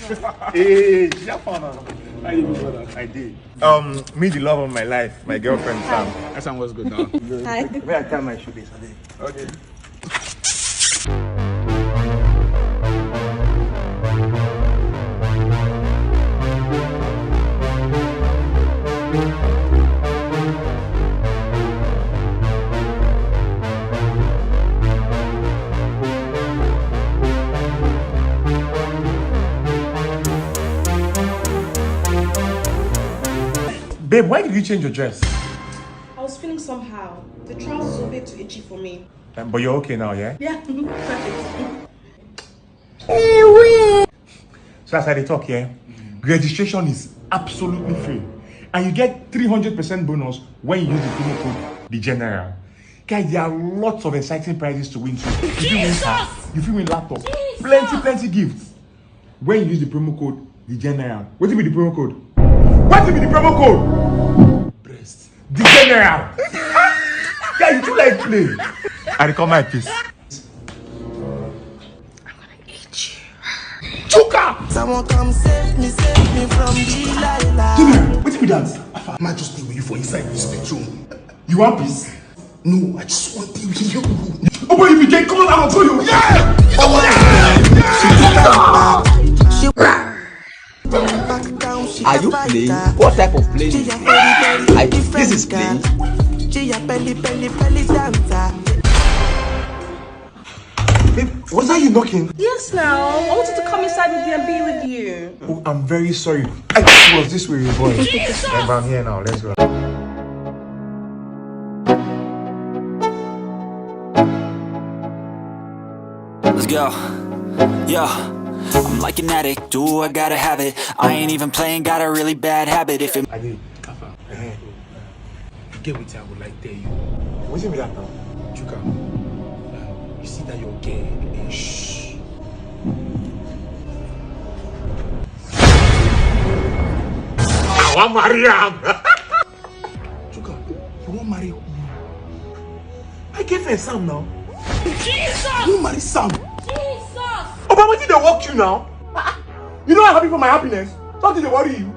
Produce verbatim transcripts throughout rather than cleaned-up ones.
Hey, Jafana. How you doing, brother? I did. Um, meet the love of my life, my girlfriend Sam. That sound was good now. Hi. Where I tie my shoelace, I did. Okay. Babe, why did you change your dress? I was feeling somehow. The trousers were a bit too itchy for me. Um, but you're okay now, yeah? Yeah, perfect. So as I dey talk here, registration is absolutely free. And you get three hundred percent bonus when you use the promo code The General. Guys, there are lots of exciting prizes to win too. You fit win car, you fit win laptop, plenty, plenty gifts when you use the promo code The General. What be the promo code? What be the promo code? Breast. The General. Yeah, you too like play. I dey come my piece. Chuka! Someone come save me, save me from Delilah. Junior, wetin be that? Afa, ma just stay with you for inside this bedroom. You want peace? No, I just want to be with you. Oh boy, if you get call, I'll tell you. Yeah! Oh yeah! Are you playing? What type of playing is this? I, this is playing. She a belly, belly, belly dancer. Babe, was that you knocking? Yes, now. I wanted to come inside with you and be with you. Oh, I'm very sorry. I thought it was this way, boy. Remember, I'm here now. Let's go. Let's go. Yeah. I'm like an addict, do I gotta have it. I ain't even playing, got a really bad habit. If it I did. Afa. Eh. You get wetin I go like tell you. Wetin be that now? Chuka, um, you see that your girl? Eh, shh. I wan marry am. Chuka, you wan marry who? My girlfriend Sam now. Jesus! You marry Sam? Jesus! Oba, wetin dey work you now? Ah, you know I'm happy for my happiness. Nothing dey worry you.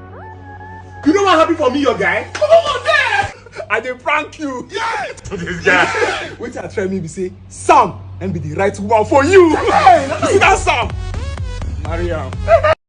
You know I'm happy for me, your guy. Come on, there! I dey prank you. Yeah! This guy. Wetin I try me be say, Sam, and be the right woman for you. Hey, you see that Sam? Marry am.